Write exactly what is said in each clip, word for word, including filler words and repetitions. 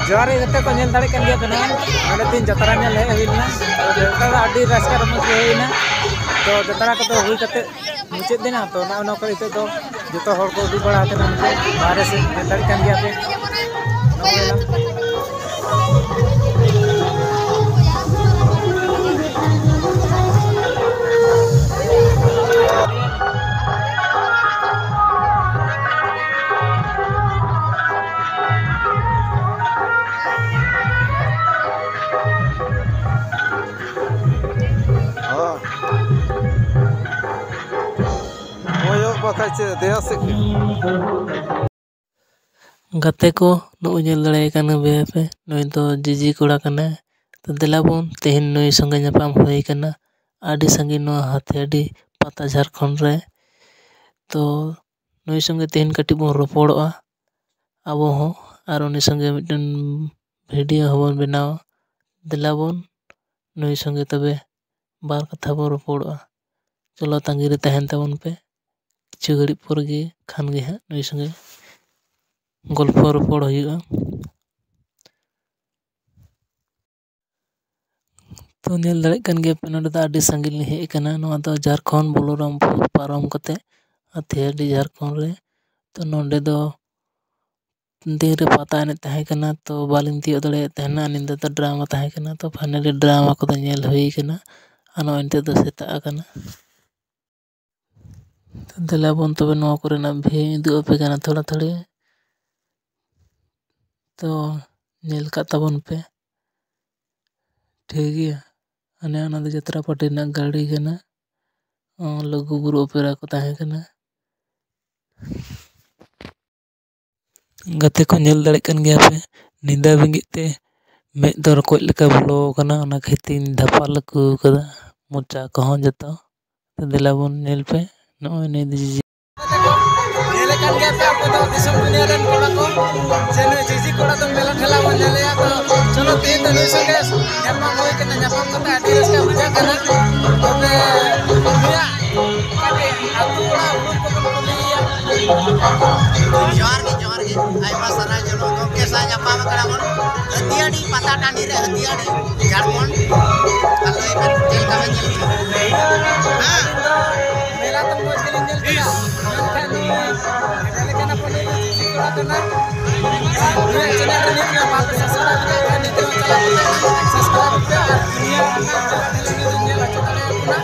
ᱡᱚᱦᱟᱨ ᱜᱮ ᱜᱟᱛᱮ ᱠᱚ, ᱧᱮᱞ ᱫᱟᱲᱮᱭᱟᱜ ᱠᱟᱱ ᱜᱮᱭᱟ ᱯᱮ ᱱᱟᱦᱟᱜ, ᱱᱚᱰᱮ ᱛᱤᱦᱤᱧ ᱡᱟᱛᱨᱟ ᱧᱮᱞ ᱦᱮᱡ ᱦᱩᱭ ᱞᱮᱱᱟ᱾ ᱛᱚ ᱡᱟᱛᱨᱟ ᱫᱚ ᱟᱹᱰᱤ ᱨᱟᱹᱥᱠᱟᱹ ᱨᱚᱢᱚᱡᱽ ᱜᱮ ᱦᱩᱭᱱᱟ᱾ ᱛᱚ ᱡᱟᱛᱨᱟ ᱠᱚᱫᱚ ᱦᱩᱭ ᱠᱟᱛᱮ ᱢᱩᱪᱟᱹᱫ ᱮᱱᱟ᱾ ᱛᱚ ᱱᱚᱜᱼᱚ ᱱᱚᱣᱟ ᱠᱚ ᱱᱤᱛᱚᱜ ᱫᱚ ᱡᱚᱛᱚ ᱦᱚᱲ ᱠᱚ ᱩᱰᱩᱠ ᱵᱟᱲᱟ ᱟᱠᱟᱱᱟ ᱱᱤᱛᱚᱜ ᱵᱟᱦᱨᱮ ᱥᱮᱫ, ᱧᱮᱞ ᱫᱟᱲᱮᱭᱟᱜ ᱠᱟᱱ ᱜᱮᱭᱟ ᱯᱮ᱾ ᱦᱚᱸ᱾ ᱠᱚᱭᱚᱜ ᱵᱟᱠᱷᱟᱡ ᱪᱮᱫ, ᱫᱮᱭᱟ ᱥᱮᱫ ᱜᱮ᱾ ᱜᱟᱛᱮ ᱠᱚ, ᱱᱩᱭ ᱧᱮᱞ ᱫᱟᱲᱮᱭᱟᱭ ᱠᱟᱱ ᱜᱮᱭᱟ ᱯᱮ, ᱱᱩᱭ ᱫᱚ ᱡᱤᱡᱤ ᱠᱚᱲᱟ ᱠᱟᱱᱟᱭ᱾ ᱛᱚ ᱫᱮᱞᱟ ᱵᱚᱱ, ᱛᱮᱦᱮᱧ ᱱᱩᱭ ᱥᱚᱸᱜᱮ ᱧᱟᱯᱟᱢ ᱦᱩᱭ ᱠᱟᱱᱟ ᱟᱹᱰᱤ ᱥᱟᱺᱜᱤᱧ ᱱᱚᱣᱟ ᱦᱟᱛᱤᱭᱟᱰᱤ ᱯᱟᱛᱟ ᱡᱷᱟᱲᱠᱷᱚᱸᱰ ᱨᱮ᱾ ᱛᱚ ᱱᱩᱭ ᱥᱚᱸᱜᱮ ᱛᱮᱦᱮᱧ ᱠᱟᱹᱴᱤᱡ ᱵᱚᱱ ᱨᱚᱯᱚᱲᱚᱜᱼᱟ ᱟᱵᱚ ᱦᱚᱸ, ᱟᱨ ᱩᱱᱤ ᱥᱚᱸᱜᱮ ᱢᱤᱫᱴᱮᱱ ᱵᱷᱤᱰᱤᱭᱳ ᱦᱚᱸᱵᱚᱱ ᱵᱮᱱᱟᱣᱟ᱾ ᱫᱮᱞᱟ ᱵᱚᱱ ᱱᱩᱭ ᱥᱚᱸᱜᱮ ᱛᱚᱵᱮ ᱵᱟᱨ ᱠᱟᱛᱷᱟ ᱵᱚᱱ ᱨᱚᱯᱚᱲᱚᱜᱼᱟ᱾ ᱪᱚᱞᱚ, ᱛᱟᱺᱜᱤ ᱨᱮ ᱛᱟᱦᱮᱱ ᱛᱟᱵᱚᱱ ᱯᱮ, ᱠᱤᱪᱷᱩ ᱜᱷᱟᱹᱲᱤᱡ ᱯᱚᱨ ᱜᱮ ᱠᱷᱟᱱ ᱜᱮ ᱦᱟᱸᱜ ᱱᱩᱭ ᱥᱚᱸᱜᱮ ᱜᱚᱞᱯᱷᱚ ᱨᱚᱯᱚᱲ ᱦᱩᱭᱩᱜᱼᱟ᱾ ᱛᱚ ᱧᱮᱞ ᱫᱟᱲᱮᱭᱟᱜ ᱠᱟᱱ ᱜᱮᱭᱟ ᱯᱮ, ᱱᱚᱰᱮ ᱫᱚ ᱟᱹᱰᱤ ᱥᱟᱺᱜᱤᱧ ᱞᱤᱧ ᱦᱮᱡ ᱟᱠᱟᱱᱟ᱾ ᱱᱚᱣᱟ ᱫᱚ ᱡᱷᱟᱲᱠᱷᱚᱸᱰ ᱵᱚᱞᱚᱨᱟᱢᱯᱩᱨ ᱯᱟᱨᱚᱢ ᱠᱟᱛᱮ ᱦᱟᱛᱤᱭᱟᱰᱤ ᱡᱷᱟᱲᱠᱷᱚᱸᱰ ᱨᱮ᱾ ᱛᱚ ᱱᱚᱰᱮ ᱫᱚ ᱫᱤᱱ ᱨᱮ ᱯᱟᱛᱟ ᱮᱱᱮᱡ ᱛᱟᱦᱮᱸ ᱠᱟᱱᱟ, ᱛᱚ ᱵᱟᱹᱞᱤᱧ ᱛᱤᱭᱳᱜ ᱫᱟᱲᱮᱭᱟᱫ ᱛᱟᱦᱮᱱᱟ᱾ ᱧᱤᱫᱟᱹ ᱫᱚ ᱰᱨᱟᱢᱟ ᱛᱟᱦᱮᱸ ᱠᱟᱱᱟ, ᱛᱚ ᱯᱷᱟᱭᱱᱟᱞᱤ ᱰᱨᱟᱢᱟ ᱠᱚᱫᱚ ᱧᱮᱞ ᱦᱩᱭ ᱠᱟᱱᱟ᱾ ᱟᱨ ᱱᱚᱜᱼᱚᱭ ᱱᱤᱛᱚᱜ ᱫᱚ ᱥᱮᱛᱟᱜ ᱟᱠᱟᱱᱟ᱾ ᱛᱚ ᱫᱮᱞᱟ ᱵᱚᱱ ᱛᱚᱵᱮ ᱱᱚᱣᱟ ᱠᱚᱨᱮᱱᱟᱜ ᱵᱷᱤᱭᱩ ᱩᱫᱩᱜ ᱟᱯᱮ ᱠᱟᱱᱟ ᱛᱷᱚᱲᱟ ᱛᱷᱚᱲᱤ᱾ ᱛᱚ ᱧᱮᱞ ᱠᱟᱜ ᱛᱟᱵᱚᱱ ᱯᱮ᱾ ᱴᱷᱤᱠ ᱜᱮᱭᱟ, ᱦᱟᱱᱮ ᱚᱱᱟ ᱫᱚ ᱡᱟᱛᱨᱟ ᱯᱟᱨᱴᱤ ᱨᱮᱱᱟᱜ ᱜᱟᱹᱰᱤ ᱠᱟᱱᱟ᱾ ᱚ, ᱞᱩᱜᱩ ᱵᱩᱨᱩ ᱚᱯᱮᱨᱟ ᱠᱚ ᱛᱟᱦᱮᱸ ᱠᱟᱱᱟ᱾ ᱜᱟᱛᱮ ᱠᱚ, ᱧᱮᱞ ᱫᱟᱲᱮᱭᱟᱜ ᱠᱟᱱ ᱜᱮᱭᱟ ᱯᱮ, ᱧᱤᱫᱟᱹ ᱵᱮᱸᱜᱮᱫ ᱛᱮ ᱢᱮᱫ ᱫᱚ ᱨᱚᱠᱚᱡ ᱞᱮᱠᱟ ᱵᱚᱞᱚ ᱟᱠᱟᱱᱟ, ᱚᱱᱟ ᱠᱷᱟᱹᱛᱤᱨ ᱤᱧ ᱫᱷᱟᱯᱟᱞ ᱟᱹᱜᱩ ᱟᱠᱟᱫᱟ ᱢᱚᱪᱟ ᱠᱚᱦᱚᱸ ᱡᱚᱛᱚ᱾ ᱫᱮᱞᱟ ᱵᱚᱱ ᱧᱮᱞ ᱯᱮ, ᱱᱚᱜᱼᱚᱭ ᱱᱩᱭ ᱫᱚ ᱡᱤᱡᱤ᱾ ᱧᱮᱞᱮ ᱠᱟᱱ ᱜᱮᱭᱟ ᱯᱮ ᱟᱯᱮ ᱫᱚ ᱫᱤᱥᱚᱢ ᱫᱩᱱᱤᱭᱟᱹ ᱨᱮᱱ ᱠᱚᱲᱟ ᱠᱚ, ᱡᱮ ᱱᱩᱭ ᱡᱤᱡᱤ ᱠᱚᱲᱟ ᱫᱚ ᱢᱮᱞᱟ ᱴᱷᱮᱞᱟ ᱵᱚᱱ ᱧᱮᱞᱮᱭᱟ᱾ ᱛᱚ ᱪᱚᱞᱚ, ᱛᱮᱦᱮᱧ ᱫᱚ ᱱᱩᱭ ᱥᱚᱸᱜᱮ ᱧᱟᱯᱟᱢ ᱦᱩᱭ ᱠᱟᱱᱟ, ᱧᱟᱯᱟᱢ ᱠᱟᱛᱮ ᱟᱹᱰᱤ ᱨᱟᱹᱥᱠᱟᱹ ᱵᱩᱡᱷᱟᱹᱜ ᱠᱟᱱᱟ᱾ ᱛᱚᱵᱮ ᱱᱩᱭᱟᱜ ᱠᱟᱹᱴᱤᱡ ᱟᱹᱛᱩ ᱚᱲᱟᱜ ᱩᱯᱨᱩᱢ ᱠᱚᱵᱚᱱ ᱠᱩᱞᱤᱭᱮᱭᱟ᱾ ᱡᱚᱦᱟᱨ ᱜᱮ, ᱡᱚᱦᱟᱨ᱾ ᱟᱭᱢᱟ ᱥᱟᱨᱦᱟᱣ ᱡᱚᱱᱚᱜ ᱜᱚᱢᱠᱮ ᱥᱟᱶ ᱧᱟᱯᱟᱢ ᱟᱠᱟᱱᱟ ᱵᱚᱱ ᱦᱟᱹᱛᱤᱭᱟᱹᱲᱤ ᱯᱟᱛᱟ ᱴᱟᱺᱰᱤ ᱨᱮ, ᱦᱟᱹᱛᱤᱭᱟᱹᱲᱤ ᱡᱷᱟᱲᱠᱷᱚᱸᱰ᱾ ᱟᱨ ᱞᱟᱹᱭ ᱵᱮᱱ ᱪᱮᱫ ᱞᱮᱠᱟ ᱵᱮᱱ ᱧᱮᱞ ᱠᱮᱫᱟ? ᱦᱮᱸ᱾ ᱢᱮᱞᱟ ᱛᱚ ᱢᱚᱡᱽ ᱜᱮᱞᱤᱧ ᱧᱮᱞ ᱠᱮᱫᱟ, ᱢᱮᱱᱠᱷᱟᱱ ᱱᱩᱭ ᱦᱮᱸᱫᱮ ᱞᱮᱠᱟᱱᱟᱜ ᱵᱚᱱ ᱞᱟᱹᱭ ᱠᱮᱫᱟ, ᱪᱤᱥᱤ ᱠᱚᱲᱟ ᱠᱟᱱᱟ᱾ ᱱᱩᱭᱟᱜ channel ᱨᱮ ᱱᱤᱛ ᱨᱮ ᱵᱟᱯᱮ subscribe ᱠᱟᱜ ᱠᱷᱟᱱ ᱱᱤᱛ ᱨᱮ ᱪᱟᱞᱟᱣ ᱠᱟᱛᱮ subscribe ᱯᱮ ᱟᱨ ᱩᱱᱤᱭᱟᱜ ᱦᱟᱱᱟ ᱡᱟᱦᱟᱸ ᱧᱮᱞ ᱧᱮᱞ ᱦᱚᱪᱚ ᱫᱟᱲᱮᱭᱟᱠᱚ ᱠᱟᱱᱟ᱾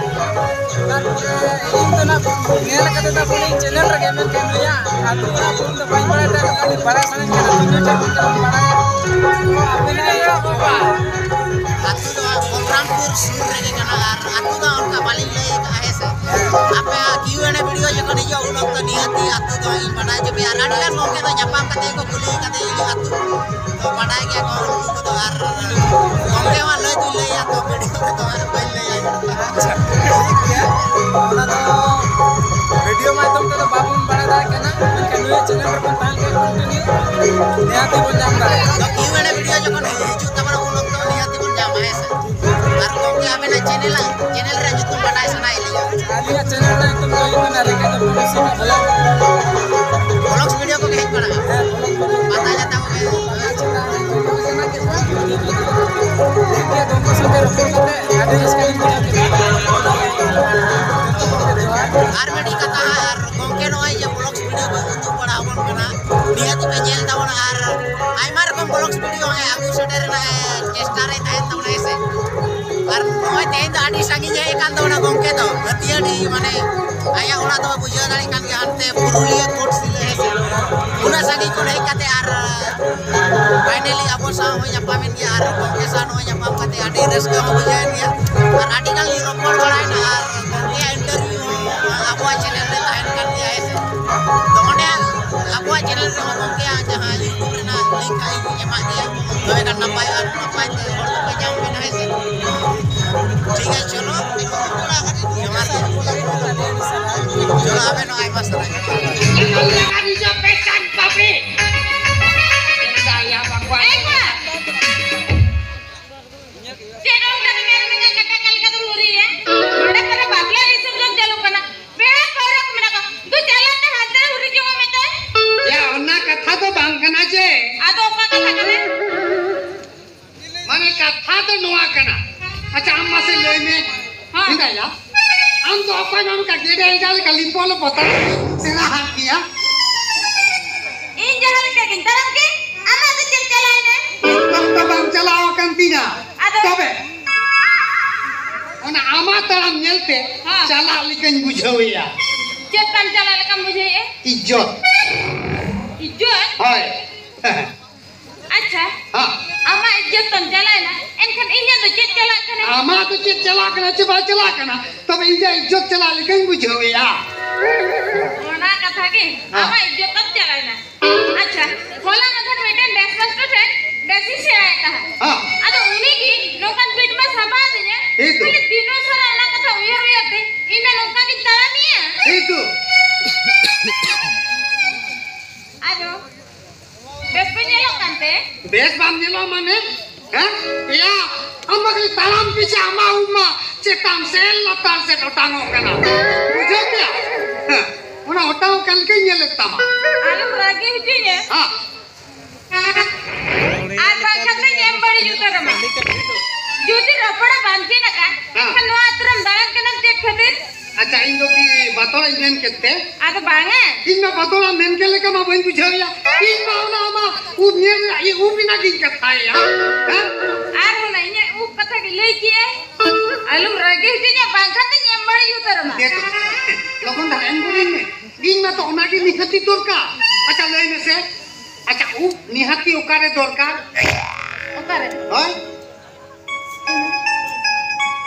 ᱛᱟᱨᱯᱚᱨᱮ ᱤᱧ ᱫᱚ ᱱᱟᱜ ᱧᱮᱞ ᱠᱟᱛᱮ ᱫᱚ ᱵᱚᱞᱮ channel ᱨᱮᱜᱮ, ᱢᱮᱱᱠᱷᱟᱱ ᱱᱩᱭᱟᱜ ᱟᱹᱛᱩ ᱚᱲᱟᱜ ᱯᱷᱳᱱ ᱫᱚ ᱵᱟᱹᱧ ᱵᱟᱲᱟᱭ ᱫᱟᱲᱮᱭᱟᱜ ᱠᱟᱱᱟ, ᱵᱟᱲᱟᱭ ᱥᱟᱱᱟᱧ ᱠᱟᱱᱟ, ᱛᱚ ᱱᱩᱭ ᱴᱷᱮᱱ ᱠᱷᱚᱱ ᱛᱤᱱᱟᱹᱜ ᱤᱧ ᱵᱟᱲᱟᱭᱟ᱾ ᱛᱚ ᱟᱯᱮ ᱱᱟᱜ ᱟᱹᱛᱩ ᱫᱚ ᱦᱟᱸᱜ ᱵᱚᱠᱨᱟᱢᱯᱩᱨ ᱥᱩᱨ ᱨᱮᱜᱮ ᱠᱟᱱᱟ ᱟᱨ ᱟᱹᱛᱩ ᱫᱚ ᱚᱱᱠᱟ ᱵᱟᱹᱞᱤᱧ ᱞᱟᱹᱭ ᱠᱟᱜᱼᱟ, ᱦᱮᱸ ᱥᱮ? ᱟᱯᱮ Q and A video ᱡᱚᱠᱷᱚᱱ ᱦᱤᱡᱩᱜᱼᱟ, ᱩᱱ ᱚᱠᱛᱚ ᱱᱤᱦᱟᱹᱛᱤ ᱟᱹᱛᱩ ᱫᱚ ᱤᱧ ᱵᱟᱰᱟᱭ ᱦᱚᱪᱚ ᱯᱮᱭᱟ᱾ ᱟᱨ ᱟᱹᱰᱤ ᱜᱟᱱ ᱜᱚᱢᱠᱮ ᱫᱚ ᱧᱟᱯᱟᱢ ᱠᱟᱛᱮ ᱜᱮᱠᱚ ᱠᱩᱞᱤ ᱠᱟᱛᱮ ᱤᱧᱟᱹᱜ ᱟᱹᱛᱩ ᱫᱚ ᱵᱟᱰᱟᱭ ᱜᱮᱭᱟ ᱠᱚ ᱩᱱᱠᱩ ᱠᱚᱫᱚ᱾ ᱟᱨ ᱜᱚᱢᱠᱮ ᱢᱟ ᱞᱟᱹᱭ ᱫᱩᱧ ᱞᱟᱹᱭᱟ, ᱛᱚ video ᱨᱮᱫᱚ ᱦᱟᱸᱜ ᱵᱟᱹᱧ ᱞᱟᱹᱭᱟ᱾ ᱟᱪᱪᱷᱟ, ᱴᱷᱤᱠ ᱜᱮᱭᱟ᱾ ᱚᱱᱟ ᱫᱚ video ᱢᱟᱫᱽᱫᱷᱚᱢ ᱛᱮᱫᱚ ᱵᱟᱵᱚᱱ ᱵᱟᱲᱟᱭ ᱫᱟᱲᱮᱭᱟᱜ ᱠᱟᱱᱟ, ᱢᱮᱱᱠᱷᱟᱱ ᱱᱩᱭᱟᱜ channel ᱨᱮᱵᱚᱱ ᱛᱟᱦᱮᱸ ᱞᱮᱱᱠᱷᱟᱱ continue ᱱᱤᱦᱟᱹᱛᱤ ᱵᱚᱱ ᱧᱟᱢ ᱫᱟᱲᱮᱭᱟᱜᱼᱟ᱾ ᱟᱫᱚ Q and A video ᱡᱚᱠᱷᱚᱱ ᱦᱤᱡᱩᱜ ᱛᱟᱵᱚᱱᱟ, ᱩᱱ ᱚᱠᱛᱚ ᱱᱤᱦᱟᱹᱛᱤ ᱵᱚᱱ ᱧᱟᱢᱟ, ᱦᱮᱸ ᱥᱮ? ᱟᱨ ᱜᱚᱢᱠᱮ, ᱟᱵᱮᱱᱟᱜ channel, channel ᱨᱮᱭᱟᱜ ᱧᱩᱛᱩᱢ ᱵᱟᱰᱟᱭ ᱥᱟᱱᱟᱭᱮᱫ ᱞᱤᱧᱟ᱾ ᱟᱹᱞᱤᱧᱟᱜ channel ᱨᱮᱱᱟᱜ ᱧᱩᱛᱩᱢ ᱫᱚ ᱦᱩᱭᱩᱜ ᱠᱟᱱᱟ ᱨᱮᱠᱷᱟ ᱫᱚ ᱯᱩᱨᱩᱥᱤ ᱵᱷᱞᱚᱜ᱾ Vlogs video ᱠᱚᱜᱮ ᱦᱮᱡ ᱵᱟᱲᱟᱜᱼᱟ? ᱦᱮᱸ, vlog video᱾ ᱯᱟᱛᱟ ᱪᱷᱟᱛᱟ ᱠᱚᱜᱮ? ᱯᱟᱛᱟ ᱪᱷᱟᱛᱟ ᱦᱮᱡ ᱠᱟᱱᱟ ᱜᱮ᱾ ᱴᱷᱤᱠ ᱜᱮᱭᱟ, ᱜᱚᱢᱠᱮ ᱥᱟᱶᱛᱮ ᱨᱚᱯᱚᱲ ᱠᱟᱛᱮ ᱟᱹᱰᱤ ᱨᱟᱹᱥᱠᱟᱹ ᱞᱤᱧ ᱵᱩᱡᱷᱟᱹᱣ ᱠᱮᱫᱟ᱾ ᱟᱨ ᱢᱤᱫᱴᱤᱡ ᱠᱟᱛᱷᱟ, ᱟᱨ ᱜᱚᱢᱠᱮ ᱱᱚᱜᱼᱚᱭ ᱡᱮ vlogs video ᱠᱚ ᱩᱫᱩᱜ ᱵᱟᱲᱟ ᱟᱵᱚᱱ ᱠᱟᱱᱟ, ᱱᱤᱦᱟᱹᱛ ᱯᱮ ᱧᱮᱞ ᱛᱟᱵᱚᱱᱟ᱾ ᱟᱨ ᱟᱭᱢᱟ ᱨᱚᱠᱚᱢ vlogs video ᱦᱚᱸ ᱟᱹᱜᱩ ᱥᱮᱴᱮᱨ ᱨᱮᱱᱟᱜ ᱮ ᱪᱮᱥᱴᱟ ᱨᱮ ᱛᱟᱦᱮᱱ ᱛᱟᱵᱚᱱᱟ, ᱦᱮᱸ ᱥᱮ? ᱟᱨ ᱱᱚᱜᱼᱚᱭ ᱛᱮᱦᱮᱧ ᱫᱚ ᱟᱹᱰᱤ ᱥᱟᱺᱜᱤᱧ ᱦᱮᱡ ᱟᱠᱟᱱ ᱛᱟᱵᱚᱱᱟ ᱜᱚᱢᱠᱮ ᱫᱚ, ᱦᱟᱹᱛᱤᱭᱟᱹᱰᱤ, ᱢᱟᱱᱮ ᱟᱭᱟᱜ ᱚᱲᱟᱜ ᱫᱚ ᱵᱩᱡᱷᱟᱹᱣ ᱫᱟᱲᱮᱭᱟᱜ ᱠᱟᱱ ᱜᱮᱭᱟ, ᱦᱟᱱᱛᱮ ᱯᱩᱨᱩᱞᱤᱭᱟᱹ ᱠᱳᱴ ᱥᱤᱞᱟᱹ, ᱦᱮᱸ ᱥᱮ? ᱩᱱᱟᱹᱜ ᱥᱟᱺᱜᱤᱧ ᱠᱷᱚᱱ ᱦᱮᱡ ᱠᱟᱛᱮ ᱟᱨ finally ᱟᱵᱚ ᱥᱟᱶ ᱦᱚᱸᱭ ᱧᱟᱯᱟᱢᱮᱱ ᱜᱮᱭᱟ ᱟᱨ ᱜᱚᱢᱠᱮ ᱥᱟᱶ ᱱᱚᱜᱼᱚᱭ ᱧᱟᱯᱟᱢ ᱠᱟᱛᱮ ᱟᱹᱰᱤ ᱨᱟᱹᱥᱠᱟᱹ ᱦᱚᱸ ᱵᱩᱡᱷᱟᱹᱣᱮᱱ ᱜᱮᱭᱟ᱾ ᱟᱨ ᱟᱹᱰᱤ ᱜᱟᱱ ᱞᱤᱧ ᱨᱚᱯᱚᱲ ᱵᱟᱲᱟᱭᱮᱱᱟ ᱟᱨ ᱜᱚᱢᱠᱮᱭᱟᱜ interview ᱦᱚᱸ ᱟᱵᱚᱣᱟᱜ channel ᱨᱮ ᱛᱟᱦᱮᱱ ᱠᱟᱱ ᱜᱮᱭᱟ, ᱦᱮᱸ ᱥᱮ? ᱛᱚ ᱚᱸᱰᱮ ᱟᱵᱚᱣᱟᱜ channel ᱨᱮᱦᱚᱸ ᱜᱚᱢᱠᱮᱭᱟᱜ ᱡᱟᱦᱟᱸ YouTube ᱨᱮᱱᱟᱜ link ᱦᱟᱸᱜ ᱤᱧ ᱮᱢᱟᱜ ᱜᱮᱭᱟ, ᱛᱚᱵᱮ ᱠᱷᱟᱱ ᱱᱟᱯᱟᱭᱚᱜᱼᱟ, ᱱᱟᱯᱟᱭ ᱛᱮ ᱦᱚᱲ ᱠᱚᱯᱮ ᱧᱟᱢ ᱵᱮᱱᱟ, ᱦᱮᱸ ᱥᱮ? ᱴᱷᱤᱠ ᱜᱮᱭᱟ, ᱪᱚᱞᱚ, ᱡᱚᱦᱟᱨ ᱜᱮ᱾ ᱪᱚᱞᱚ, ᱟᱵᱮᱱ ᱦᱚᱸ ᱟᱭᱢᱟ ᱥᱟᱨᱦᱟᱣ᱾ ᱪᱮᱫ ᱚᱱᱠᱟ ᱫᱚ ᱧᱮᱞ ᱢᱮ, ᱠᱟᱴᱟ ᱠᱟᱞᱠᱟ ᱫᱚ ᱦᱩᱨᱤᱭᱟ? ᱱᱚᱰᱮ ᱠᱚᱨᱮ ᱵᱟᱯᱞᱟ ᱨᱤᱥᱮᱯᱥᱚᱱ ᱪᱟᱹᱞᱩᱜ ᱠᱟᱱᱟ, ᱯᱮᱲᱟ ᱯᱟᱹᱣᱨᱟᱹ ᱠᱚ ᱢᱮᱱᱟᱜ ᱠᱚᱣᱟ, ᱫᱩ ᱪᱟᱞᱟᱜ ᱛᱮ ᱦᱟᱱᱛᱮ ᱦᱩᱨᱤ ᱡᱚᱝ ᱢᱮ ᱛᱮ᱾ ᱭᱟ, ᱚᱱᱟ ᱠᱟᱛᱷᱟ ᱱᱚᱣᱟ ᱠᱟᱱᱟ᱾ ᱟᱪᱪᱷᱟ, ᱟᱢ ᱢᱟᱥᱮ ᱞᱟᱹᱭ ᱢᱮ᱾ ᱦᱮᱸ᱾ ᱦᱮᱸᱫᱟᱭᱟ, ᱟᱢ ᱫᱚ ᱚᱠᱚᱭ ᱱᱚᱝᱠᱟ ᱜᱮᱰᱮ ᱮᱸᱜᱟ ᱞᱮᱠᱟ ᱞᱤᱯᱚ ᱞᱚᱯᱚ ᱛᱟᱲᱟᱢ ᱥᱮᱬᱟ ᱦᱟᱫ ᱢᱮᱭᱟ? ᱤᱧ ᱡᱟᱦᱟᱸ ᱞᱮᱠᱟ ᱜᱤᱧ ᱛᱟᱲᱟᱢ ᱠᱮ, ᱟᱢᱟᱜ ᱫᱚ ᱪᱮᱫ ᱪᱟᱞᱟᱣᱮᱱᱟ? ᱮᱠᱫᱚᱢ ᱫᱚ ᱵᱟᱝ ᱪᱟᱞᱟᱣ ᱟᱠᱟᱱ ᱛᱤᱧᱟ᱾ ᱟᱫᱚ? ᱛᱚᱵᱮ ᱚᱱᱟ ᱟᱢᱟᱜ ᱛᱟᱲᱟᱢ ᱧᱮᱞᱛᱮ ᱦᱮᱸ᱾ ᱪᱟᱞᱟᱜ ᱞᱮᱠᱟᱧ ᱵᱩᱡᱷᱟᱹᱣᱮᱭᱟ᱾ ᱪᱮᱫ ᱛᱟᱢ ᱪᱟᱞᱟᱜ ᱞᱮᱠᱟᱢ ᱵᱩᱡᱷᱟᱹᱣᱮᱫᱼᱟ? ᱤᱡᱽᱡᱚᱛ᱾ ᱤᱡᱽᱡᱚᱛ? ᱦᱳᱭ᱾ ᱟᱪᱪᱷᱟ, ᱦᱮᱸ᱾ ᱟᱢᱟᱜ ᱤᱡᱽᱡᱚᱛ ᱛᱟᱢ ᱪᱟᱞᱟᱣᱮᱱᱟ, ᱮᱱᱠᱷᱟᱱ ᱤᱧᱟᱹᱜ ᱫᱚ ᱪᱮᱫ ᱪᱟᱞᱟᱜ ᱠᱟᱱᱟ? ᱟᱢᱟᱜ ᱫᱚ ᱪᱮᱫ ᱪᱟᱞᱟᱜ ᱠᱟᱱᱟ ᱪᱮ ᱵᱟᱭ ᱪᱟᱞᱟᱜ ᱠᱟᱱᱟ, ᱛᱚᱵᱮ ᱤᱧᱟᱹᱜ ᱤᱡᱽᱡᱚᱛ ᱪᱟᱞᱟᱜ ᱞᱮᱠᱟᱧ ᱵᱩᱡᱷᱟᱹᱣᱮᱫᱼᱟ᱾ ᱚᱱᱟ ᱠᱟᱛᱷᱟ ᱜᱮ, ᱦᱮᱸ᱾ ᱟᱢᱟᱜ ᱤᱡᱽᱡᱚᱛ ᱛᱟᱢ ᱪᱟᱞᱟᱣᱮᱱᱟ᱾ ᱟᱪᱪᱷᱟ, ᱦᱚᱞᱟ ᱢᱟᱫᱷᱮᱨ ᱢᱤᱫᱴᱮᱱ dance master ᱴᱷᱮᱱ dance ᱤᱧ ᱥᱮᱬᱟᱭᱮᱫ ᱛᱟᱦᱮᱸᱫ᱾ ᱦᱮᱸ᱾ ᱟᱫᱚ ᱩᱱᱤ ᱜᱮ ᱱᱚᱝᱠᱟᱱ beat ᱢᱟ ᱥᱟᱵᱟ ᱟᱹᱫᱤᱧᱟ, ᱮᱭ ᱛᱚ᱾ ᱠᱷᱟᱹᱞᱤ ᱫᱤᱱᱚ ᱥᱟᱨᱟ ᱚᱱᱟ ᱠᱟᱛᱷᱟ ᱩᱭᱦᱟᱹᱨ ᱩᱭᱦᱟᱹᱨ ᱛᱮ ᱤᱧ ᱢᱟ ᱱᱚᱝᱠᱟ ᱜᱤᱧ ᱛᱟᱲᱟᱢᱮᱜᱼᱟ᱾ ᱮᱭ ᱛᱚ᱾ ᱟᱫᱚ ᱵᱮᱥ ᱵᱟᱹᱧ ᱧᱮᱞᱚᱜ ᱠᱟᱱᱛᱮ? ᱵᱮᱥ ᱵᱟᱢ ᱧᱮᱞᱚᱜ ᱢᱟᱱᱮ? ᱦᱮᱸ? ᱮᱭᱟ, ᱟᱢ ᱢᱟ ᱠᱷᱟᱹᱞᱤ ᱛᱟᱲᱟᱢ ᱯᱤᱪᱷᱟ ᱟᱢᱟᱜ ᱩᱵ ᱢᱟ ᱪᱮᱛᱟᱱ ᱥᱮᱫ ᱞᱟᱛᱟᱨ ᱥᱮᱫ ᱚᱴᱟᱝᱚᱜ ᱠᱟᱱᱟ᱾ ᱵᱩᱡᱷᱟᱹᱣ ᱠᱮᱭᱟ? ᱦᱮᱸ, ᱚᱱᱟ ᱚᱴᱟᱝᱚᱜ ᱠᱟᱱ ᱞᱮᱠᱟᱧ ᱧᱮᱞᱮᱫ ᱛᱟᱢᱟ᱾ ᱟᱞᱚᱢ ᱨᱟᱹᱜᱤ ᱦᱚᱪᱚᱧᱟ᱾ ᱦᱮᱸ᱾ ᱟᱨ ᱵᱟᱝᱠᱷᱟᱱ ᱫᱚᱧ ᱮᱢ ᱵᱟᱹᱲᱤᱡ ᱩᱛᱟᱹᱨ ᱟᱢᱟ᱾ ᱡᱩᱫᱤ ᱨᱚᱯᱚᱲ ᱵᱟᱢ ᱪᱮᱫ ᱟᱠᱟᱫ, ᱦᱮᱸ᱾ ᱮᱱᱠᱷᱟᱱ ᱱᱚᱣᱟ ᱟᱹᱛᱩ ᱨᱮᱢ ᱫᱟᱬᱟᱱ ᱠᱟᱱᱟ ᱪᱮᱫ ᱠᱷᱟᱹᱛᱤᱨ? ᱟᱪᱪᱷᱟ, ᱤᱧ ᱫᱚ ᱠᱤ ᱵᱟᱛᱚᱲᱟᱧ ᱢᱮᱱ ᱠᱮᱫ ᱛᱮ? ᱟᱫᱚ ᱵᱟᱝᱟ᱾ ᱤᱧ ᱢᱟ ᱵᱟᱛᱚᱲᱟᱢ ᱢᱮᱱ ᱠᱮᱫ ᱞᱮᱠᱟ ᱢᱟ ᱵᱟᱹᱧ ᱵᱩᱡᱷᱟᱹᱣᱮᱭᱟ᱾ ᱤᱧ ᱢᱟ ᱚᱱᱟ ᱟᱢᱟᱜ ᱩᱵ ᱧᱮᱞ ᱨᱮᱭᱟᱜ, ᱤᱧ ᱩᱵ ᱨᱮᱱᱟᱜ ᱜᱤᱧ ᱠᱟᱛᱷᱟᱭᱮᱭᱟ᱾ ᱦᱮᱸ? ᱟᱨ ᱚᱱᱟ ᱤᱧᱟᱹᱜ ᱩᱵ ᱠᱟᱛᱷᱟ ᱜᱮ ᱞᱟᱹᱭ ᱠᱮᱜᱼᱟᱭ᱾ ᱟᱞᱚᱢ ᱨᱟᱹᱜᱤ ᱦᱚᱪᱚᱧᱟ, ᱵᱟᱝᱠᱷᱟᱱ ᱫᱚᱧ ᱮᱢ ᱵᱟᱹᱲᱤᱡ ᱩᱛᱟᱹᱨ ᱟᱢᱟ᱾ ᱫᱮ ᱛᱚ, ᱞᱚᱜᱚᱱ ᱫᱷᱟᱨᱟ ᱮᱢ ᱜᱚᱫ ᱟᱹᱧ ᱢᱮ᱾ ᱤᱧ ᱢᱟ ᱛᱚ ᱚᱱᱟ ᱜᱮ ᱱᱤᱦᱟᱹᱛᱤ ᱫᱚᱨᱠᱟᱨ᱾ ᱟᱪᱪᱷᱟ, ᱞᱟᱹᱭ ᱢᱮᱥᱮ᱾ ᱟᱪᱪᱷᱟ, ᱩᱵ ᱱᱤᱦᱟᱹᱛᱤ ᱚᱠᱟᱨᱮ ᱫᱚᱨᱠᱟᱨ? ᱚᱠᱟᱨᱮ? ᱦᱳᱭ᱾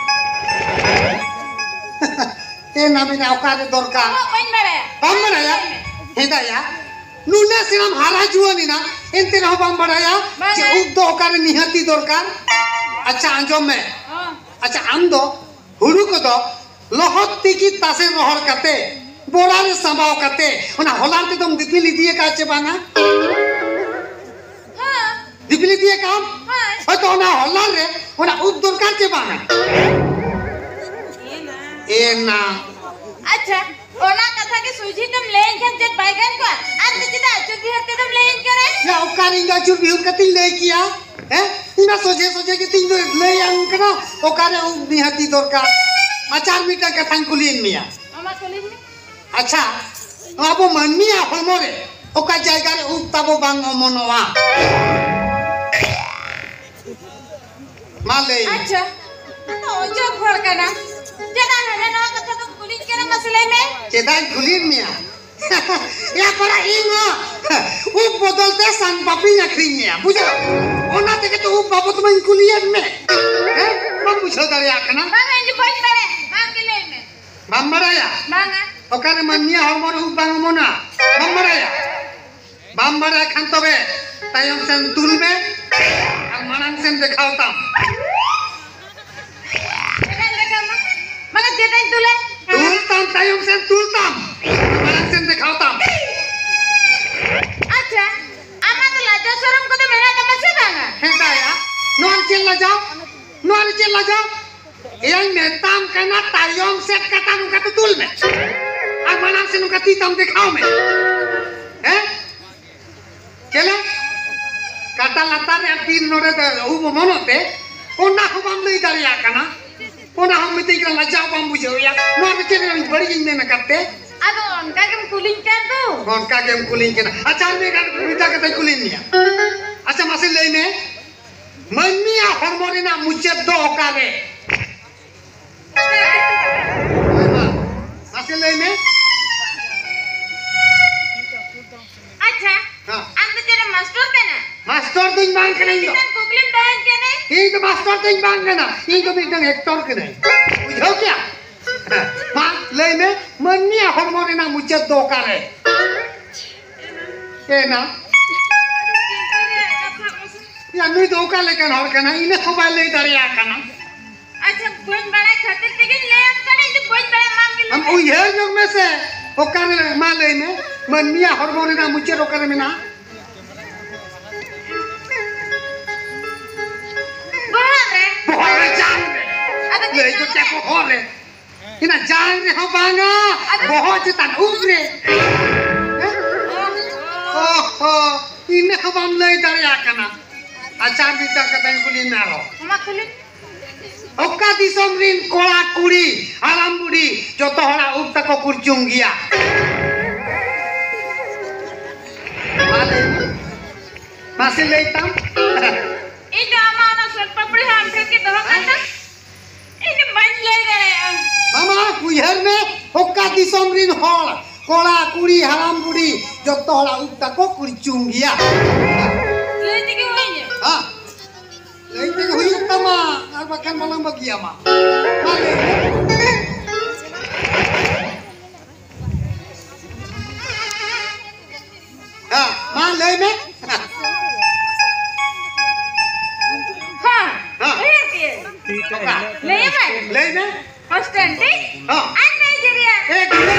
ᱮ ᱱᱟᱢᱤᱱᱟ, ᱚᱠᱟᱨᱮ ᱫᱚᱨᱠᱟᱨ? ᱚᱦᱚᱸ, ᱵᱟᱹᱧ ᱵᱟᱲᱟᱭᱟ᱾ ᱵᱟᱢ ᱵᱟᱲᱟᱭᱟ? ᱦᱮᱸᱫᱟᱭᱟ, ᱱᱩᱱᱟᱹᱜ ᱥᱮᱬᱟᱢ ᱦᱟᱨᱟ ᱡᱩᱣᱟᱹᱱ ᱮᱱᱟ, ᱮᱱᱛᱮ ᱨᱮᱦᱚᱸ ᱵᱟᱢ ᱵᱟᱲᱟᱭᱟ ᱵᱟᱝᱟ᱾ ᱡᱮ ᱩᱵ ᱫᱚ ᱚᱠᱟᱨᱮ ᱱᱤᱦᱟᱹᱛᱤ ᱫᱚᱨᱠᱟᱨ? ᱟᱪᱪᱷᱟ, ᱟᱸᱡᱚᱢ ᱢᱮ᱾ ᱦᱚᱸ᱾ ᱟᱪᱪᱷᱟ, ᱟᱢ ᱫᱚ ᱦᱩᱲᱩ ᱠᱚᱫᱚ ᱞᱚᱦᱚᱫ ᱛᱤᱠᱤ ᱛᱟᱥᱮ ᱨᱚᱦᱚᱲ ᱠᱟᱛᱮ, ᱵᱚᱲᱟ ᱨᱮ ᱥᱟᱸᱵᱟᱣ ᱠᱟᱛᱮ, ᱚᱱᱟ ᱦᱚᱞᱟᱨ ᱛᱮᱫᱚᱢ ᱫᱤᱯᱤᱞ ᱤᱫᱤ ᱟᱠᱟᱫ ᱪᱮ ᱵᱟᱝᱟ? ᱦᱮᱸ᱾ ᱫᱤᱯᱤᱞ ᱤᱫᱤ ᱟᱠᱟᱫ? ᱦᱮᱸ᱾ ᱦᱳᱭᱛᱚ ᱚᱱᱟ ᱦᱚᱞᱟᱨ ᱨᱮ ᱚᱱᱟ ᱩᱵ ᱫᱚᱨᱠᱟᱨ ᱪᱮ ᱵᱟᱝᱟ? ᱮᱱᱟ᱾ ᱮᱱᱟ᱾ ᱟᱪᱪᱷᱟ, ᱚᱱᱟ ᱠᱟᱛᱷᱟ ᱜᱮ ᱥᱚᱡᱷᱮ ᱛᱮᱢ ᱞᱟᱹᱭᱟᱹᱧ ᱠᱷᱟᱱ ᱪᱮᱫ ᱵᱟᱭ ᱜᱟᱱ ᱠᱚᱜᱼᱟ? ᱟᱨ ᱫᱚ ᱪᱮᱫᱟᱜ ᱟᱹᱪᱩᱨ ᱵᱤᱦᱩᱨ ᱛᱮᱫᱚᱢ ᱞᱟᱹᱭᱟᱹᱧ ᱠᱟᱱᱟ? ᱭᱟ, ᱚᱠᱟᱨᱮ ᱤᱧ ᱫᱚ ᱟᱹᱪᱩᱨ ᱵᱤᱦᱩᱨ ᱠᱟᱛᱮᱧ ᱞᱟᱹᱭ ᱠᱮᱭᱟ? ᱦᱮᱸ? ᱤᱧ ᱢᱟ ᱥᱚᱡᱷᱮ ᱥᱚᱡᱷᱮ ᱜᱮᱛᱤᱧ ᱞᱟᱹᱭᱟᱢ ᱠᱟᱱᱟ, ᱚᱠᱟᱨᱮ ᱩᱵ ᱱᱤᱦᱟᱹᱛᱤ ᱫᱚᱨᱠᱟᱨ᱾ ᱟᱪᱪᱷᱟ, ᱟᱨ ᱢᱤᱫᱴᱟᱝ ᱠᱟᱛᱷᱟᱧ ᱠᱩᱞᱤᱭᱮᱫ ᱢᱮᱭᱟ᱾ ᱟᱢᱟᱜ ᱠᱩᱞᱤ ᱢᱮ᱾ ᱟᱪᱪᱷᱟ, ᱟᱵᱚ ᱢᱟᱹᱱᱢᱤᱭᱟᱜ ᱦᱚᱲᱢᱚ ᱨᱮ ᱚᱠᱟ ᱡᱟᱭᱜᱟ ᱨᱮ ᱩᱵ ᱛᱟᱵᱚ ᱵᱟᱝ ᱚᱢᱚᱱᱚᱜᱼᱟ? ᱢᱟ ᱞᱟᱹᱭ ᱢᱮ᱾ ᱟᱪᱪᱷᱟ, ᱛᱚ ᱚᱡᱚᱜ ᱦᱚᱲ ᱠᱟᱱᱟ, ᱪᱮᱫᱟᱜ ᱦᱟᱱᱟ ᱱᱚᱣᱟ ᱠᱟᱛᱷᱟ ᱫᱚᱢ ᱠᱩᱞᱤᱧ ᱠᱟᱱᱟ? ᱢᱟᱥᱮ ᱞᱟᱹᱭ ᱢᱮ᱾ ᱪᱮᱫᱟᱜ ᱤᱧ ᱠᱩᱞᱤᱭᱮᱫ ᱢᱮᱭᱟ? ᱮ ᱠᱚᱲᱟ, ᱤᱧ ᱦᱚᱸ ᱩᱵ ᱵᱚᱫᱚᱞ ᱛᱮ ᱥᱟᱱ ᱯᱟᱯᱲᱤᱧ ᱟᱹᱠᱷᱨᱤᱧ ᱢᱮᱭᱟ, ᱵᱩᱡᱷᱟᱹᱣ? ᱚᱱᱟ ᱛᱮᱜᱮ ᱛᱚ ᱩᱵ ᱵᱟᱵᱚᱫ ᱢᱟᱧ ᱠᱩᱞᱤᱭᱮᱫ ᱢᱮ᱾ ᱦᱮᱸ? ᱵᱟᱢ ᱵᱩᱡᱷᱟᱹᱣ ᱫᱟᱲᱮᱭᱟᱜ ᱠᱟᱱᱟ? ᱵᱟᱝᱟ, ᱤᱧ ᱫᱚ ᱵᱟᱹᱧ ᱵᱟᱲᱟᱭᱟ᱾ ᱟᱢ ᱜᱮ ᱞᱟᱹᱭ ᱢᱮ᱾ ᱵᱟᱢ ᱵᱟᱲᱟᱭᱟ? ᱵᱟᱝᱟ᱾ ᱚᱠᱟᱨᱮ ᱢᱟᱹᱱᱢᱤᱭᱟᱜ ᱦᱚᱲᱢᱚ ᱨᱮ ᱩᱵ ᱵᱟᱝ ᱚᱢᱚᱱᱟ? ᱵᱟᱢ ᱵᱟᱲᱟᱭᱟ? ᱵᱟᱢ ᱵᱟᱲᱟᱭ ᱠᱷᱟᱱ ᱛᱚᱵᱮ ᱛᱟᱭᱚᱢ ᱥᱮᱱ ᱛᱩᱞ ᱢᱮ ᱟᱨ ᱢᱟᱲᱟᱝ ᱥᱮᱱ ᱫᱮᱠᱷᱟᱣ ᱛᱟᱢ᱾ ᱪᱮᱫᱟᱜ ᱤᱧ ᱫᱮᱠᱷᱟᱣ ᱢᱟ? ᱢᱟᱱᱮ ᱪᱮᱫᱟᱜ ᱤᱧ ᱛᱩᱞᱟ? ᱛᱩᱞ ᱛᱟᱢ, ᱛᱟᱭᱚᱢ ᱥᱮᱱ ᱛᱩᱞ ᱛᱟᱢ, ᱢᱟᱲᱟᱝ ᱥᱮᱱ ᱫᱮᱠᱷᱟᱣ ᱛᱟᱢ᱾ ᱟᱪᱪᱷᱟ, ᱟᱢᱟᱜ ᱫᱚ ᱞᱟᱡᱟ ᱥᱚᱨᱚᱢ ᱠᱚᱫᱚ ᱢᱮᱱᱟᱜ ᱛᱟᱢᱟ ᱥᱮ ᱵᱟᱝᱟ? ᱦᱮᱸ ᱫᱟᱭᱟ, ᱱᱚᱣᱟ ᱨᱮ ᱪᱮᱫ ᱞᱟᱡᱟᱣ? ᱱᱚᱣᱟ ᱨᱮ ᱪᱮᱫ ᱞᱟᱡᱟᱣ? ᱮᱭᱟᱧ ᱢᱮᱛᱟᱢ ᱠᱟᱱᱟ, ᱛᱟᱭᱚᱢ ᱥᱮᱫ ᱠᱟᱴᱟ ᱱᱚᱝᱠᱟ ᱛᱮ ᱛᱩᱞ ᱢᱮ ᱟᱨ ᱢᱟᱲᱟᱝ ᱥᱮᱫ ᱱᱚᱝᱠᱟ ᱛᱤ ᱛᱟᱢ ᱫᱮᱠᱷᱟᱣ ᱢᱮ᱾ ᱦᱮᱸ? ᱪᱮᱞᱮ? ᱠᱟᱴᱟ ᱞᱟᱛᱟᱨ ᱨᱮ ᱟᱨ ᱛᱤ ᱱᱚᱰᱮ ᱫᱚ ᱩᱵ ᱚᱢᱚᱱᱚᱜ ᱛᱮ, ᱚᱱᱟ ᱦᱚᱸ ᱵᱟᱢ ᱞᱟᱹᱭ ᱫᱟᱲᱮᱭᱟᱜ ᱠᱟᱱᱟ᱾ ᱚᱱᱟ ᱦᱚᱸ ᱢᱤᱛᱟᱹᱧ ᱠᱟᱱᱟ, ᱞᱟᱡᱟᱣ ᱵᱟᱢ ᱵᱩᱡᱷᱟᱹᱣᱮᱭᱟ᱾ ᱱᱚᱣᱟ ᱫᱚ ᱪᱮᱫ ᱨᱮᱱᱟᱜ ᱵᱟᱹᱲᱤᱡ ᱤᱧ ᱢᱮᱱ ᱟᱠᱟᱫ ᱛᱮ? ᱟᱫᱚ ᱚᱱᱠᱟ ᱜᱮᱢ ᱠᱩᱞᱤᱧ ᱠᱟᱱ ᱫᱚ᱾ ᱚᱱᱠᱟ ᱜᱮᱢ ᱠᱩᱞᱤᱧ ᱠᱟᱱᱟ᱾ ᱟᱪᱪᱷᱟ, ᱟᱨ ᱢᱤᱫ ᱫᱷᱟᱣ ᱢᱤᱫᱴᱟᱝ ᱠᱟᱛᱷᱟᱧ ᱠᱩᱞᱤ ᱢᱮᱭᱟ᱾ ᱟᱪᱪᱷᱟ, ᱢᱟᱥᱮ ᱞᱟᱹᱭ ᱢᱮ, ᱢᱟᱹᱱᱢᱤᱭᱟᱜ ᱦᱚᱲᱢᱚ ᱨᱮᱱᱟᱜ ᱢᱩᱪᱟᱹᱫ ᱫᱚ ᱚᱠᱟᱨᱮ? ᱢᱟᱥᱮ ᱞᱟᱹᱭ ᱢᱮ᱾ ᱟᱪᱪᱷᱟ, ᱦᱮᱸ᱾ ᱟᱢ ᱫᱚ ᱪᱮᱫ ᱮᱢ ᱢᱟᱥᱴᱚᱨ ᱠᱟᱱᱟ? ᱢᱟᱥᱴᱚᱨ ᱫᱚᱧ ᱵᱟᱝ ᱠᱟᱱᱟ ᱤᱧ ᱫᱚ᱾ ᱢᱤᱫᱴᱟᱝ ᱠᱩᱠᱞᱤᱢ ᱫᱚᱦᱚᱧ ᱠᱟᱱᱟ᱾ ᱤᱧ ᱫᱚ ᱢᱟᱥᱴᱚᱨ ᱫᱚᱧ ᱵᱟᱝ ᱠᱟᱱᱟ, ᱤᱧ ᱫᱚ ᱢᱤᱫᱴᱟᱝ ᱮᱠᱴᱚᱨ ᱠᱟᱹᱱᱟᱹᱧ᱾ ᱵᱩᱡᱷᱟᱹᱣ ᱠᱮᱭᱟ? ᱦᱮᱸ, ᱢᱟ ᱞᱟᱹᱭ ᱢᱮ, ᱢᱟᱹᱱᱢᱤᱭᱟᱜ ᱦᱚᱲᱢᱚ ᱨᱮᱱᱟᱜ ᱢᱩᱪᱟᱹᱫ ᱫᱚ ᱚᱠᱟᱨᱮ? ᱮᱱᱟ᱾ ᱭᱟ, ᱱᱩᱭ ᱫᱚ ᱚᱠᱟ ᱞᱮᱠᱟᱱ ᱦᱚᱲ ᱠᱟᱱᱟ? ᱤᱱᱟᱹ ᱦᱚᱸ ᱵᱟᱭ ᱞᱟᱹᱭ ᱫᱟᱲᱮᱭᱟᱜ ᱠᱟᱱᱟ᱾ ᱟᱪᱪᱷᱟ, ᱵᱟᱹᱧ ᱵᱟᱲᱟᱭ ᱠᱷᱟᱹᱛᱤᱨ ᱛᱮᱜᱮᱧ ᱞᱟᱹᱭᱟᱢ ᱠᱟᱱᱟ, ᱤᱧ ᱫᱚ ᱵᱟᱹᱧ ᱵᱟᱲᱟᱭᱟ, ᱢᱟ ᱟᱢ ᱜᱮ ᱞᱟᱹᱭ ᱢᱮ᱾ ᱩᱭᱦᱟᱹᱨ ᱧᱚᱜ ᱢᱮᱥᱮ, ᱚᱠᱟᱨᱮ, ᱢᱟ ᱞᱟᱹᱭ ᱢᱮ, ᱢᱟᱹᱱᱢᱤᱭᱟᱜ ᱦᱚᱲᱢᱚ ᱨᱮᱱᱟᱜ ᱢᱩᱪᱟᱹᱫ ᱚᱠᱟᱨᱮ ᱢᱮᱱᱟᱜᱼᱟ? ᱵᱚᱦᱚᱜ ᱨᱮ᱾ ᱵᱚᱦᱚᱜ ᱨᱮ, ᱡᱟᱝ ᱨᱮ᱾ ᱟᱫᱚ ᱪᱮᱫ ᱞᱟᱹᱭ ᱫᱚ ᱡᱟᱝ ᱪᱮᱫ ᱨᱮ? ᱵᱚᱦᱚᱜ ᱨᱮ? ᱤᱱᱟ ᱡᱟᱝ ᱨᱮᱦᱚᱸ ᱵᱟᱝᱟ, ᱟᱫᱚ? ᱵᱚᱦᱚᱜ ᱪᱮᱛᱟᱱ ᱩᱵ ᱨᱮ᱾ ᱦᱮᱸ? ᱚ ᱦᱚᱸ, ᱤᱱᱟᱹ ᱦᱚᱸ ᱵᱟᱢ ᱞᱟᱹᱭ ᱫᱟᱲᱮᱭᱟᱜ ᱠᱟᱱᱟ᱾ ᱟᱪᱪᱷᱟ, ᱢᱤᱫᱴᱟᱝ ᱠᱟᱛᱷᱟᱧ ᱠᱩᱞᱤ ᱢᱮᱭᱟ ᱟᱨᱦᱚᱸ᱾ ᱢᱟ ᱠᱩᱞᱤ᱾ ᱚᱠᱟ ᱫᱤᱥᱚᱢ ᱨᱤᱱ ᱠᱚᱲᱟ, ᱠᱩᱲᱤ, ᱦᱟᱲᱟᱢ, ᱵᱩᱰᱷᱤ, ᱡᱚᱛᱚ ᱦᱚᱲᱟᱜ ᱩᱵ ᱛᱟᱠᱚ ᱠᱩᱲᱪᱩᱝ ᱜᱮᱭᱟ? ᱢᱟ ᱞᱟᱹᱭ ᱢᱮ᱾ ᱢᱟᱥᱮ ᱞᱟᱹᱭ ᱛᱟᱢ᱾ ᱤᱧ ᱫᱚ ᱟᱢᱟᱜ ᱚᱱᱟ ᱥᱚᱱ ᱯᱟᱯᱲᱤ ᱦᱚᱸ ᱟᱢ ᱴᱷᱮᱱ ᱜᱮ ᱫᱚᱦᱚ ᱠᱟᱜ ᱛᱟᱢ᱾ ᱤᱧ ᱫᱚ ᱵᱟᱹᱧ ᱞᱟᱹᱭ ᱫᱟᱲᱮᱭᱟᱜᱼᱟ᱾ ᱢᱟᱢᱟ, ᱩᱭᱦᱟᱹᱨ ᱢᱮ, ᱚᱠᱟ ᱫᱤᱥᱚᱢ ᱨᱤᱱ ᱦᱚᱲ, ᱠᱚᱲᱟ, ᱠᱩᱲᱤ, ᱦᱟᱲᱟᱢ, ᱵᱩᱰᱷᱤ, ᱡᱚᱛᱚ ᱦᱚᱲᱟᱜ ᱩᱵ ᱛᱟᱠᱚ ᱠᱩᱲᱪᱩᱝ ᱜᱮᱭᱟ᱾ ᱞᱟᱹᱭ ᱛᱮᱜᱮ ᱦᱩᱭᱱᱟ᱾ ᱦᱮᱸ, ᱞᱟᱹᱭ ᱛᱮᱜᱮ ᱦᱩᱭᱩᱜ ᱛᱟᱢᱟ, ᱟᱨ ᱵᱟᱠᱷᱟᱱ ᱵᱟᱞᱟᱝ ᱵᱟᱹᱜᱤᱭᱟᱢᱟ᱾ ᱢᱟ ᱞᱟᱹᱭ ᱢᱮ᱾ ᱦᱮᱸ, ᱢᱟ ᱞᱟᱹᱭ ᱢᱮ᱾ ᱦᱮᱸ, ᱦᱮᱸ᱾ ᱩᱭᱦᱟᱹᱨ ᱠᱮᱜᱼᱟᱹᱧ᱾ ᱚᱠᱟ? ᱞᱟᱹᱭ ᱢᱮ᱾ ᱞᱟᱹᱭ ᱢᱮ᱾ ᱠᱚᱱᱥᱴᱮᱱᱴᱤᱱ ᱦᱮᱸ᱾ ᱟᱨ ᱱᱟᱭᱡᱮᱨᱤᱭᱟ᱾ ᱮ, ᱜᱤᱫᱽᱨᱟᱹ,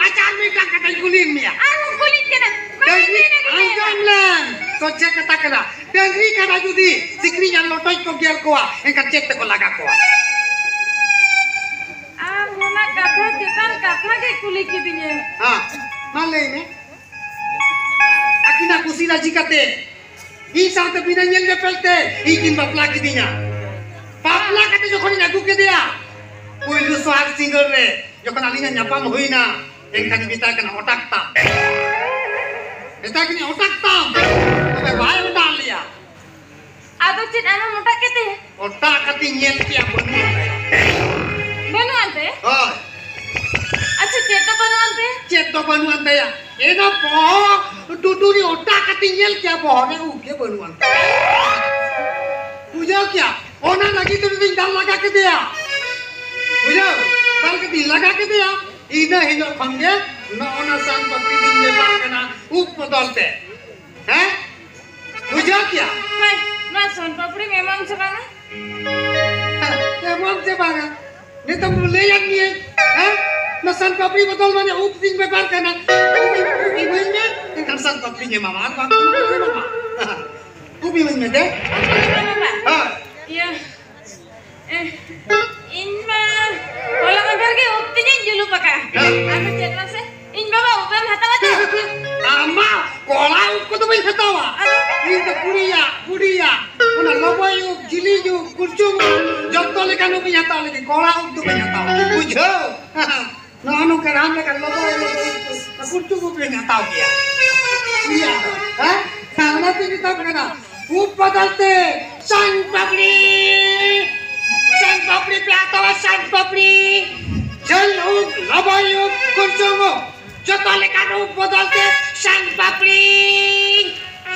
ᱟᱪᱪᱷᱟ, ᱟᱨ ᱢᱤᱫᱴᱟᱝ ᱠᱟᱛᱷᱟᱧ ᱠᱩᱞᱤᱭᱮᱫ ᱢᱮᱭᱟ᱾ ᱟᱨᱦᱚᱸ ᱠᱩᱞᱤᱧ ᱠᱟᱱᱟ᱾ ᱢᱟ ᱰᱟᱹᱝᱨᱤ, ᱞᱟᱹᱭ ᱢᱮ, ᱞᱟᱹᱭ ᱢᱮ᱾ ᱟᱸᱡᱚᱢ ᱞᱮᱢ, ᱥᱚᱡᱷᱮ ᱠᱟᱛᱷᱟ ᱠᱟᱱᱟ᱾ ᱰᱟᱹᱝᱨᱤ ᱠᱟᱰᱟ ᱡᱩᱫᱤ ᱥᱤᱠᱲᱤᱡ ᱟᱨ ᱞᱚᱴᱚᱡ ᱠᱚ ᱜᱮᱨ ᱠᱚᱣᱟ, ᱮᱱᱠᱷᱟᱱ ᱪᱮᱫ ᱛᱮᱠᱚ ᱞᱟᱜᱟ ᱠᱚᱣᱟ? ᱟᱢ ᱚᱱᱟ ᱠᱟᱛᱷᱟ ᱪᱮᱛᱟᱱ ᱠᱟᱛᱷᱟ ᱜᱮ ᱠᱩᱞᱤ ᱠᱤᱫᱤᱧᱟ᱾ ᱦᱮᱸ, ᱢᱟ ᱞᱟᱹᱭ ᱢᱮ᱾ ᱟᱹᱠᱤᱱᱟᱜ ᱠᱩᱥᱤ ᱨᱟᱹᱡᱤ ᱠᱟᱛᱮ, ᱤᱧ ᱥᱟᱶᱛᱮ ᱵᱤᱱᱟᱹ ᱧᱮᱞ ᱧᱮᱯᱮᱞ ᱛᱮ ᱤᱧ ᱠᱤᱱ ᱵᱟᱯᱞᱟ ᱠᱤᱫᱤᱧᱟ᱾ ᱵᱟᱯᱞᱟ ᱠᱟᱛᱮ ᱡᱚᱠᱷᱚᱱᱤᱧ ᱟᱹᱜᱩ ᱠᱮᱫᱮᱭᱟ, ᱯᱩᱭᱞᱩ ᱥᱚᱦᱟᱜ ᱥᱤᱸᱜᱟᱹᱲ ᱨᱮ ᱡᱚᱠᱷᱚᱱ ᱟᱹᱞᱤᱧᱟᱜ ᱧᱟᱯᱟᱢ ᱦᱩᱭᱱᱟ, ᱮᱱᱠᱷᱟᱱ ᱢᱮᱛᱟᱭ ᱠᱟᱱᱟ, "ᱚᱴᱟᱜ ᱛᱟᱢ᱾" ᱢᱮᱛᱟᱭ ᱠᱟᱱᱟ, "ᱚᱴᱟᱜ ᱛᱟᱢ᱾" ᱛᱚᱵᱮ ᱵᱟᱭ ᱚᱴᱟᱜ ᱞᱮᱭᱟ᱾ ᱟᱫᱚ ᱪᱮᱫ ᱟᱢᱮᱢ ᱚᱴᱟᱜ ᱠᱮᱫᱮᱭᱟ? ᱚᱴᱟᱜ ᱠᱟᱛᱮᱧ ᱧᱮᱞ ᱠᱮᱜᱼᱟ, ᱵᱟᱹᱱᱩᱜ ᱟᱱ ᱛᱟᱭᱟ᱾ ᱵᱟᱹᱱᱩᱜ ᱟᱱ ᱛᱟᱭᱟ? ᱦᱳᱭ᱾ ᱟᱪᱪᱷᱟ, ᱪᱮᱫ ᱫᱚ ᱵᱟᱹᱱᱩᱜ ᱟᱱ ᱛᱟᱭᱟ? ᱪᱮᱫ ᱫᱚ ᱵᱟᱹᱱᱩᱜ ᱟᱱ ᱛᱟᱭᱟ? ᱮᱱᱟ ᱵᱚᱦᱚᱜ ᱰᱩᱰᱩᱨᱤ ᱚᱴᱟᱜ ᱠᱟᱛᱮᱧ ᱧᱮᱞ ᱠᱮᱜᱼᱟ, ᱵᱚᱦᱚᱜ ᱨᱮ ᱩᱵ ᱜᱮ ᱵᱟᱹᱱᱩᱜ ᱟᱱ ᱛᱟᱭᱟ᱾ ᱵᱩᱡᱷᱟᱹᱣ ᱠᱮᱜᱼᱟ? ᱚᱱᱟ ᱞᱟᱹᱜᱤᱫ ᱛᱮ ᱩᱱᱤ ᱫᱚᱧ ᱫᱟᱞ ᱞᱟᱜᱟ ᱠᱮᱫᱮᱭᱟ᱾ ᱵᱩᱡᱷᱟᱹᱣ? ᱫᱟᱞ ᱠᱟᱛᱮᱧ ᱞᱟᱜᱟ ᱠᱮᱫᱮᱭᱟ᱾ ᱤᱱᱟᱹ ᱦᱤᱞᱳᱜ ᱠᱷᱚᱱ ᱜᱮ ᱱᱚᱜᱼᱚ ᱱᱟ ᱥᱟᱱ ᱯᱟᱹᱯᱲᱤ ᱫᱚᱧ ᱵᱮᱯᱟᱨ ᱠᱟᱱᱟ, ᱩᱵ ᱵᱚᱫᱚᱞ ᱛᱮ᱾ ᱦᱮᱸ? ᱵᱩᱡᱷᱟᱹᱣ ᱠᱮᱜᱼᱟ? ᱦᱳᱭ, ᱱᱚᱣᱟ ᱥᱚᱱ ᱯᱟᱯᱲᱤᱢ ᱮᱢᱟᱢ ᱥᱮ ᱵᱟᱝᱟ? ᱮᱢᱟᱢ ᱥᱮ ᱵᱟᱝᱟ? ᱱᱤᱛᱚᱜ ᱞᱟᱹᱭᱟᱫ ᱢᱮᱭᱟᱹᱧ, ᱦᱮᱸ? ᱱᱚᱣᱟ ᱥᱟᱱ ᱯᱟᱯᱲᱤ ᱵᱚᱫᱚᱞ ᱢᱟᱱᱮ ᱩᱵ ᱫᱤᱧ ᱵᱮᱯᱟᱨ ᱠᱟᱱᱟ᱾ ᱩᱵ, ᱩᱵ ᱤᱢᱟᱹᱧ ᱢᱮ, ᱮᱱᱠᱷᱟᱱ ᱥᱟᱱ ᱯᱟᱯᱲᱤᱧ ᱮᱢᱟᱢᱟ, ᱟᱨ ᱵᱟᱝ ᱩᱵ ᱵᱟᱹᱧ ᱮᱢᱟᱢᱟ᱾ ᱩᱵ ᱤᱢᱟᱹᱧ ᱢᱮ ᱫᱮ᱾ ᱵᱟᱵᱟ, ᱦᱳᱭ᱾ ᱤᱭᱟᱹ, ᱮ, ᱤᱧ ᱢᱟ ᱦᱚᱞᱟ ᱢᱟᱫᱷᱮᱨ ᱜᱮ ᱩᱵ ᱛᱤᱧᱤᱧ ᱡᱩᱞᱩᱯ ᱟᱠᱟᱫᱼᱟ᱾ ᱦᱮᱸ᱾ ᱟᱫᱚ ᱪᱮᱫ ᱢᱟᱥᱮ? ᱤᱧ ᱵᱟᱵᱟ ᱩᱵᱮᱢ ᱦᱟᱛᱟᱣᱟ ᱪᱮ? ᱟᱢ ᱢᱟ ᱠᱚᱲᱟ ᱩᱵ ᱠᱚᱫᱚ ᱵᱟᱹᱧ ᱦᱟᱛᱟᱣᱟ᱾ ᱟᱫᱚ? ᱤᱧ ᱫᱚ ᱠᱩᱲᱤᱭᱟᱜ, ᱠᱩᱲᱤᱭᱟᱜ, ᱚᱱᱟ ᱞᱚᱵᱚᱭ ᱩᱵ, ᱡᱤᱞᱤᱧ ᱩᱵ, ᱠᱩᱲᱪᱩᱝ ᱩᱵ, ᱡᱚᱛᱚ ᱞᱮᱠᱟᱱ ᱩᱵ ᱤᱧ ᱦᱟᱛᱟᱣ ᱞᱟᱹᱜᱤᱫ, ᱠᱚᱲᱟ ᱩᱵ ᱫᱚ ᱵᱟᱹᱧ ᱦᱟᱛᱟᱣᱟ, ᱵᱩᱡᱷᱟᱹᱣ? ᱱᱚᱜᱼᱚ ᱱᱚᱝᱠᱟ ᱨᱟᱱ ᱞᱮᱠᱟ ᱞᱚᱵᱚᱭ, ᱞᱚᱵᱚᱭ ᱩᱵ, ᱠᱩᱲᱪᱩᱝ ᱩᱵ ᱤᱧ ᱦᱟᱛᱟᱣ ᱠᱮᱭᱟ, ᱠᱩᱲᱤᱭᱟᱜ ᱫᱚ, ᱦᱮᱸ? ᱦᱮᱸ, ᱚᱱᱟᱛᱤᱧ ᱢᱮᱛᱟᱢ ᱠᱟᱱᱟ, ᱩᱵ ᱵᱚᱫᱚᱞ ᱛᱮ ᱥᱟᱱ ᱯᱟᱯᱲᱤ, ᱥᱟᱱ ᱯᱟᱯᱲᱤ ᱯᱮ ᱦᱟᱛᱟᱣᱟ, ᱥᱟᱱ ᱯᱟᱯᱲᱤ, ᱡᱷᱟᱹᱞ ᱩᱵ, ᱞᱚᱵᱚᱭ ᱩᱵ, ᱠᱩᱲᱪᱩᱝ ᱩᱵ, ᱡᱚᱛᱚ ᱞᱮᱠᱟᱱ ᱩᱵ ᱵᱚᱫᱚᱞ ᱛᱮ ᱥᱟᱱ ᱯᱟᱯᱲᱤ,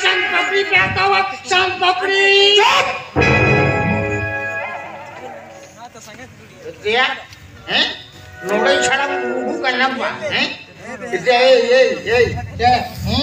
ᱥᱟᱱ ᱯᱟᱯᱲᱤ ᱯᱮ ᱦᱟᱛᱟᱣᱟ, ᱥᱟᱱ ᱯᱟᱯᱲᱤ᱾ ᱪᱩᱯ! ᱪᱮᱫ? ᱦᱮᱸ? ᱱᱚᱰᱮ ᱪᱷᱟᱲᱟ ᱩᱰᱩᱠ ᱠᱟᱱᱟ ᱵᱟ, ᱦᱮᱸ? ᱪᱮᱫ? ᱮᱭ, ᱮᱭ, ᱮᱭ, ᱪᱮᱫ? ᱦᱮᱸ?